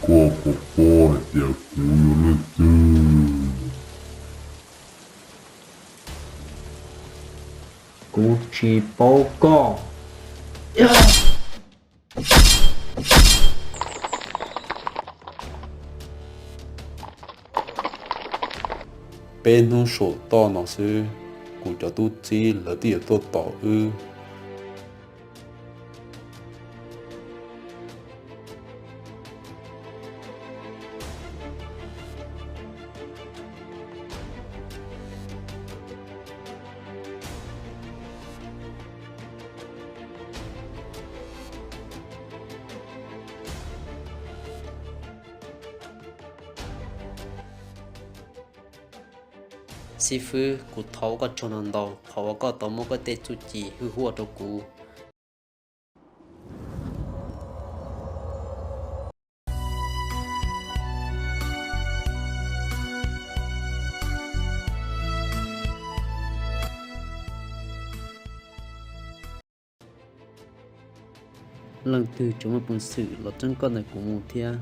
Koj puas paub hais tias kuv yog leej twg? Kuv tsis paub koj. Peb hnub saum toj no xwb, kuv cov tub txib lawv twb yuav tuaj tos wb. Xib fwb, kuv thov ua koj tsaug ntau ntau qhov uas koj tau muab koj tej txuj ci hwj huaj rau kuv. Leej twg tseem muaj peev xwm los txeeb koj ntawm kuv mus thiab?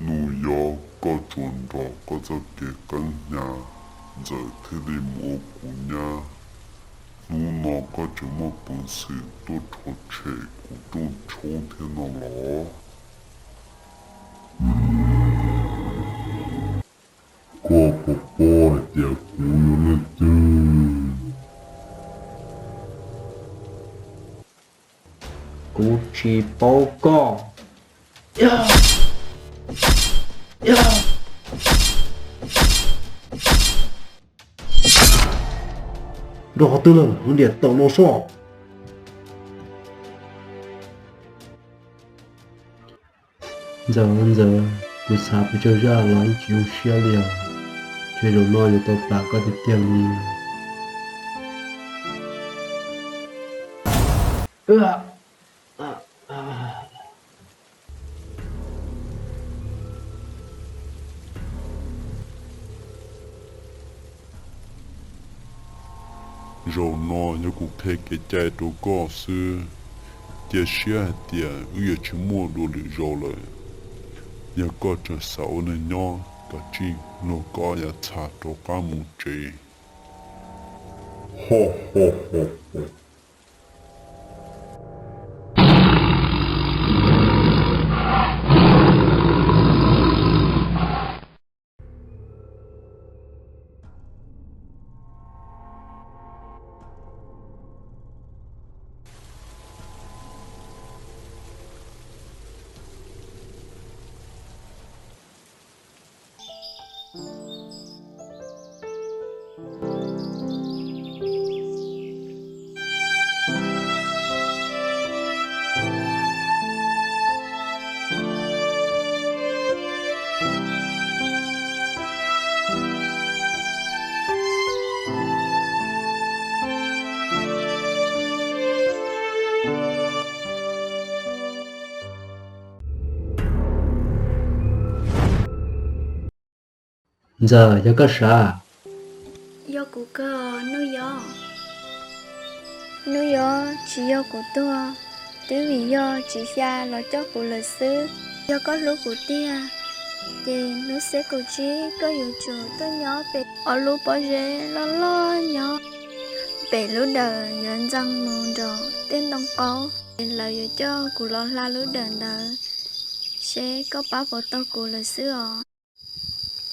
Nus yov, koj tsuas nrog koj txoj kev qeeb hnyav ntxawm thiaj li mus ua kuv nyab. Hnub no koj tseem muaj peev xwm tuaj rhuav tshem kuv rooj tshoob thiab no los? Koj puas paub hais tias kuv yog leej twg? Kuv tsis paub koj. Nrog qhov twg lawm, lub niam tawm no soj. Ntxawm, ntxawm, kuv xav pes tsawg zaj los yeej tsis zoo siab li os. Ces zaum no yuav tau plam koj tiag tiag li. Zaum no yog kuv qhia kev cai rau koj xwb. Cia siab hais tias wb yuav tsis muaj dua lwm zaus lawm. Yog koj tseem xav ua neeg nyob, kav tsij luag koj yav txha rov qab mus tsev. Ntxawm, yog koj sav? Yog kuv kawg os Nuj Yob. Nuj Yob, tsis yog kuv tuag, twb vim yog Tsis Xya los coj kuv lawm xwb. Yog koj hlub kuv tiag, ces hnub xiab kaum tsib koj yuav tsum tuaj nyob pem ob lub pob zeb loj loj nyob. Pem lub dawm yuav ntxeev mus nraum tej ntoo qaub, ces lawv yuav coj kuv los hla lub dawm ntawd, seb koj pab puas tau kuv lawm xwb os.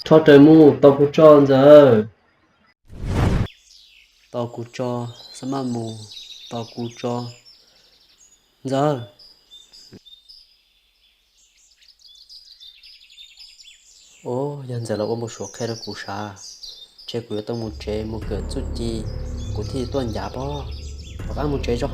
Rho raws mus, tos kuv tso Ntxawm. Tos kuv tso, xab maj mus, tos kuv tso Ntxawm. Ub, yog Ntxawm los ua npau suav qhia rau kuv sav, ces kuv yuav tau mus tsev mus kawm txuj ci, kuv thiaj tuaj ncav pob. Rov qab mus tsev tso.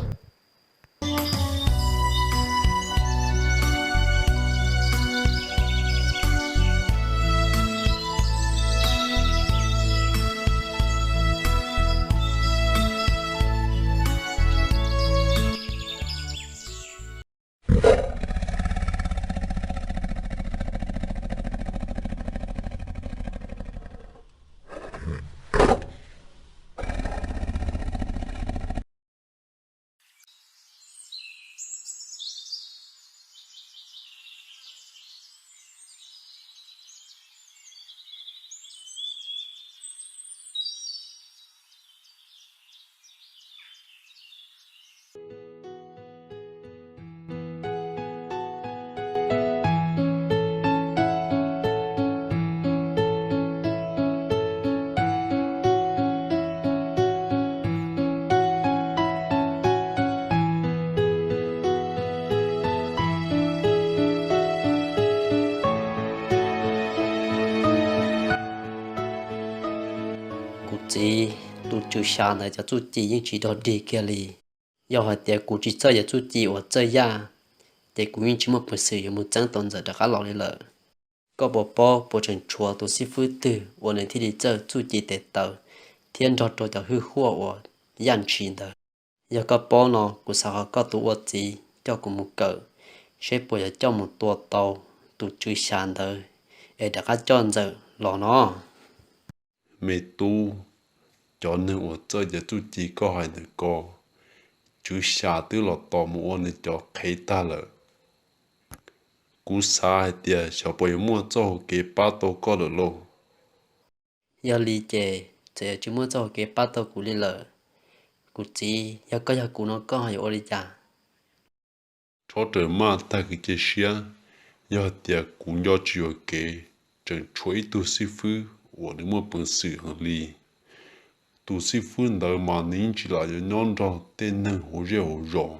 Txiv, tus tswv xya ntawd cov txuj ci yeej tsis dog dig kiag li. Yog hais tias kuv tsis txawj cov txuj ci uas txawj yaj, ces kuv yeej tsis muaj peev xwm yuav mus txeeb tau Ntxawm rov qab los li lawm. Koj puas paub puas tseem tshuav tus xib fwb twg uas nws thiaj li txawj txuj ci tes taw thiab nrog rau cov hwj huaj uas yaj ntshis ntawd? Yog koj paub no, kuv xav kom koj tus ua txiv coj kuv mus kawm, seb puas yuav coj mus tua tau tus tswv xya ntawd es rov qab coj Ntxawm los no. Me tub, cov neeg uas txawj cov txuj ci koj hais ntawm ko, tswv xya twb los tos mus ua nws cov qhev tag lawm. Kuv xav hais tias xyov puas yuav muaj txoj hau kev pab tau koj lawm lauj. Yog li ces txawm yuav tsis muaj txoj hau kev pab tau kuv li lawm, kuv txiv, yog koj yog kuv no koj yuav ua li cas? Txhob raws maj tag kev cia siab. Yog hais tias kuv nco tsis yuam kev, tseem tshuav ib tug xib fwb uas nws muaj peev xwm heev li. Tus xib fwb ntawd mas nws yeej tsis lam yuav nyob nrog tej neeg hauv zej hauv zos.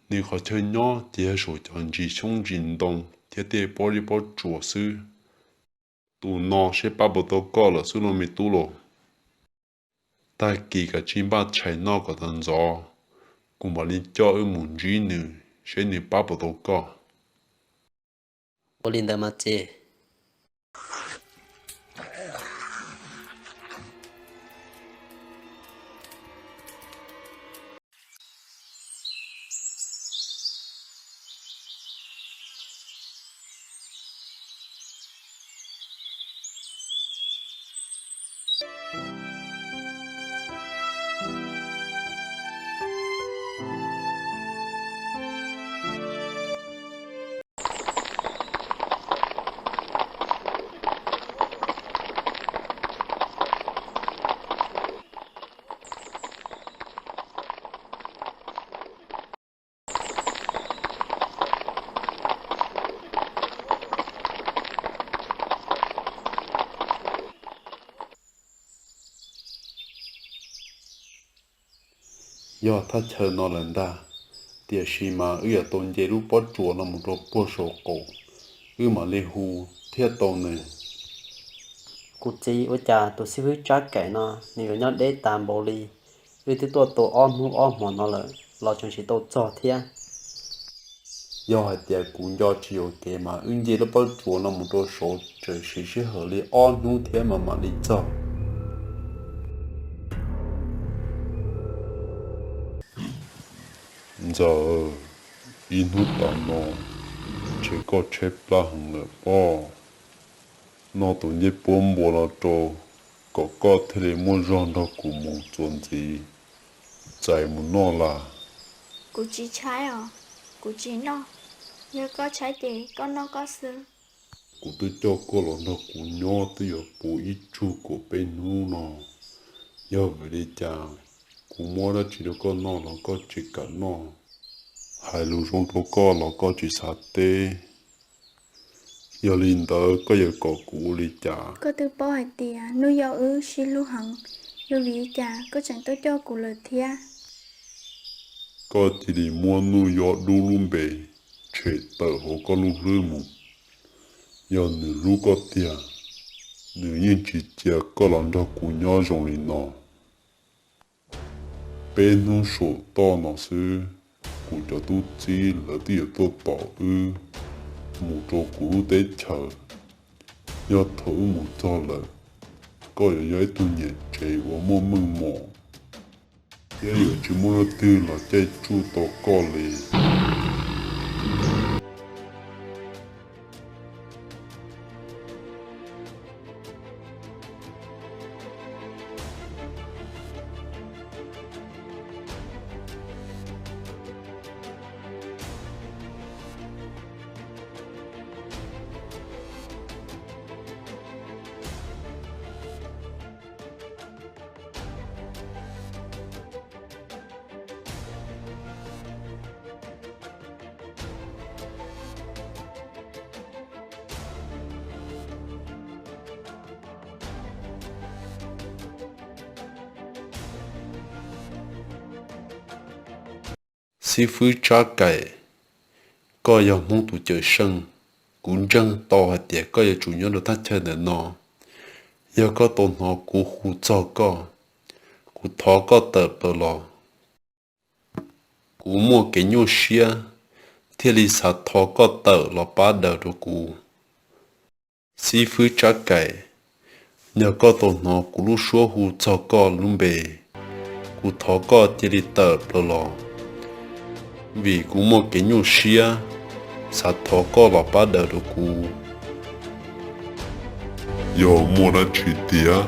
Nws qhov chaw nyob ces yog saum cov ntsis xyoob ntsis ntoo thiab tej pob zeb pob tsuas xwb. Tus no seb pab puas tau koj lawm xwb no me tub los. Tag kis kav tsij npaj tshais noj kom tag ntxov, kuv mam li coj wb mus ntsib nws seb nws pab puas tau koj. Ua li ntawd mas txiv. Yog thaj chaw no lawm ntag, tiam sis mas wb yuav tau nce lub pob tsuas no mus rau puag saum qaum, wb mam li hu thiaj tau nws. Kuv txiv, ua cas tus xib fwb Tsab Kaim no nws yuav nyob deb tas npaum li? Wb twb tuaj tau ob hnub ob hmo no lawm los tseem tsis tau txog thiab. Yog hais tias kuv nco tsis yuam kev mas wb nce lub pob tsuas no mus rau saud tseem siv sij hawm li ob hnub thiab mas mam li txog. Ntxawm, ib hnub tas no ntshe koj tshaib plab heev lawm pob. Noj tus ncej puab npua no rau, kom koj thiaj li muaj zog nrog kuv mus txuas ntxiv. Txais mus noj las. Kuv tsis tshaib os, kuv tsis noj. Yog koj tshaib ces koj noj koj xwb. Kuv twb coj koj los nrog kuv nyob twb yuav puv ib tsug kaum peb hnub no. Yog vim li cas kuv muab dab tsi rau koj noj los koj tsis kam noj? Hais lus zoo rau koj los koj tsis xav teb. Yog li ntawd koj yuav kom kuv ua li cas? Koj twb paub hais tias hnub yau wb sib hlub heev, yog vim li cas koj tseem tuaj coj kuv lawm thiab? Koj cia li muab Nuj Yob Dub lub npe tshem tawm hauv koj lub hlwb mus. Yog nws hlub koj tiag, nws yeej tsis cia koj los nrog kuv nyob zoo li no. Peb hnub saum toj no xwb, kuv cov tub txib lawv twb yuav tuaj tom wb mus rau kuv lub teb chaws. Yog thaum wb mus txog lawm, koj yuav yog ib tug niam tsev uas muaj meej mom, thiab yuav tsis muaj leej twg los caij tsuj tau koj li. Xib fwb Tsab Kaim, koj yog Hmoob tus cawm seej, kuv ntseeg tau hais tias koj yuav tsum nyob rau thaj chaw ntawm no. Yog koj tau hnov kuv hu txog koj, kuv thov koj tawm plaws los. Kuv muaj kev nyuaj siab thiaj li xav thov koj tawm los pab daws rau kuv. Xib fwb Tsab Kaim, yog koj tau hnov kuv lub suab hu txog koj lub npe, kuv thov koj cia li tawm plaws los, vim kuv muaj kev nyuaj siab xav thov koj los pab daws rau kuv. Yog muaj dab tsi tiag,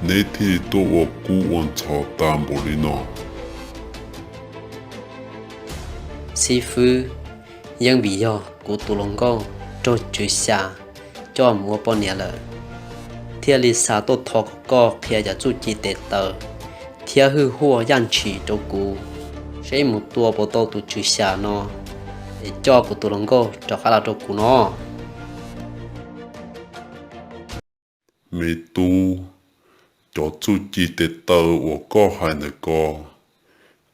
neb thiaj li tuaj ua kub ua ntxhov tas npaum li no? Xib fwb, yeej vim yog kuv tus hluas nkauj raug Tswv Xyas coj mus ua poj niam lawm, thiaj li xav tuaj thov kom koj qhia cov txuj ci tes taw thiab hwj huaj yaj ntshis rau kuv, seb mus tua puas tau tus Tswv Xyas no, es coj kuv tus hluas nkauj rov qab los rau kuv no. Me tub, cov txuj ci tes taw uas koj hais ntawm ko,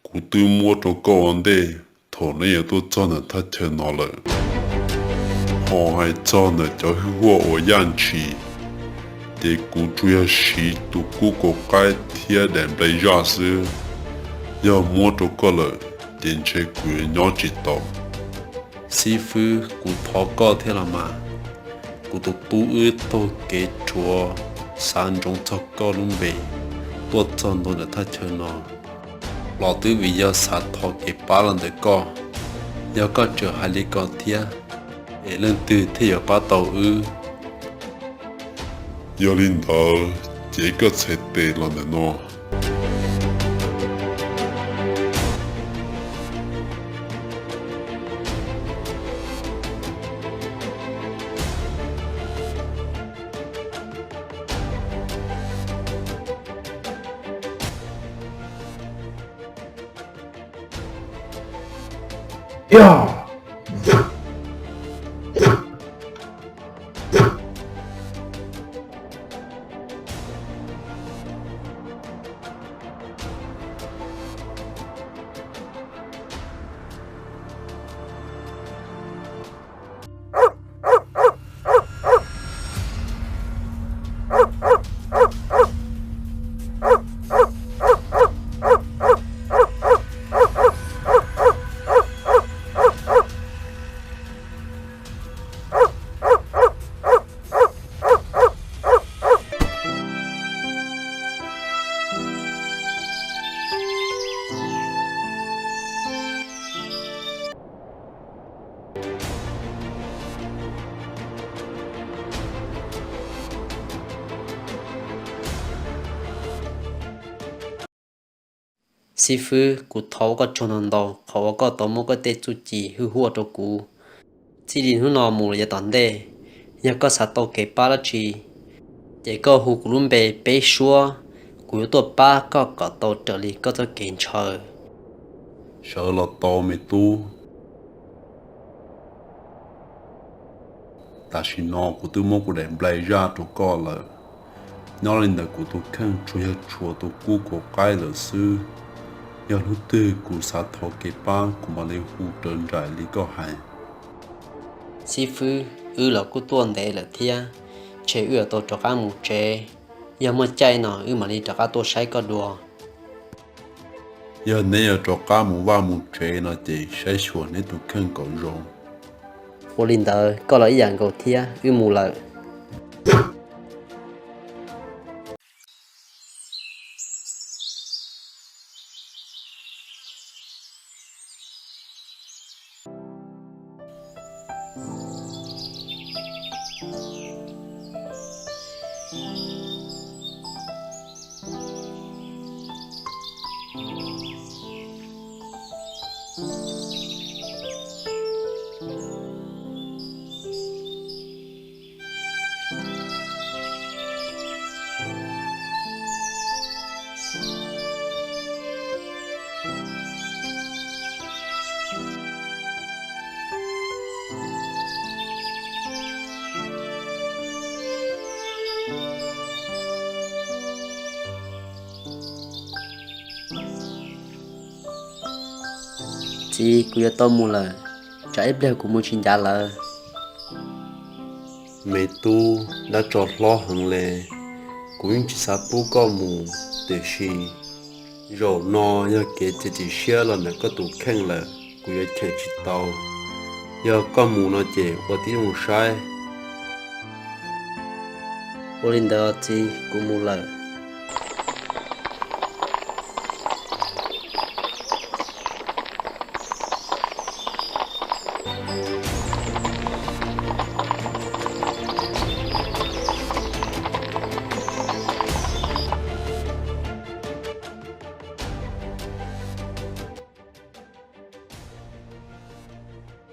kuv twb muab rau koj ua ntej thaum neb yuav tuaj txog ntawm thaj chaw no lawm. Ho hais txog ntawm cov hwj huaj uas yaj ntshis, ces kuv tsuas yog siv tus kub kaus qaib thiab daim nplej zaj xwb. Yog muab rau koj lawm, ces ntshe kuv yuav nyob tsis tau. Xib fwb, kuv thov koj thiab los mas. Kuv tus tub wb taug kev rhuav xav ntsoov txog koj lub npe tuaj txog ntua ntawm thaj chaw no los twb vim yog xav thov kev pab los ntawm koj. Yog koj tseem hais li ko thiab, es leej twg thiaj yuav pab tau wb? Yog li ntawd ces koj txhais tes los ntawm no. Xib fwb, kuv thov ua koj tsaug ntau ntau qhov uas koj tau muab koj tej txuj ci hwj huaj rau kuv. Txij li hnub no mus los yav tom ntej, yog koj xav tau kev pab dab tsi, ces koj hu kuv lub npe peb suab, kuv yuav tuaj pab koj kom tau raws li koj txoj kev ntshaw. Sawv los tau me tub. Tam sim no kuv twb muab kuv daim nplej zaj rau koj lawm. Nyob li ntawm kuv tus kheej tsuas yog tshuav tus kub kaus qaib lawm xwb. Yog hnub twg kuv xav thov kev pab kuv mam li hu raws nraim li koj hais. Xib fwb, wb los kuj tuaj ntev lawm thiab, ntshe wb yuav tau rov qab mus tsev. Yog muaj caij no wb mam li rov qab tuaj saib koj dua. Yog neb yuav rov qab mus vaj mus tsev no ces saib xyuas neb tus kheej kom zoo. Ua li ntawd koj los ib yam nkaus thiab, wb mus lawm. Txiv, kuv yuav tau mus lawm, tsam ib pliag kuv mus tsis ncav lawv. Me tub, dab tso hlob heev le, kuv yeej tsis xav pub koj mus, tiam sis zaum no yog kev txiav txim siab los ntawm koj tus kheej lawm, kuv yuav cheem tsis tau. Yog koj mus no ces ua tib zoo saib. Ua li ntawd txiv, kuv mus lawm.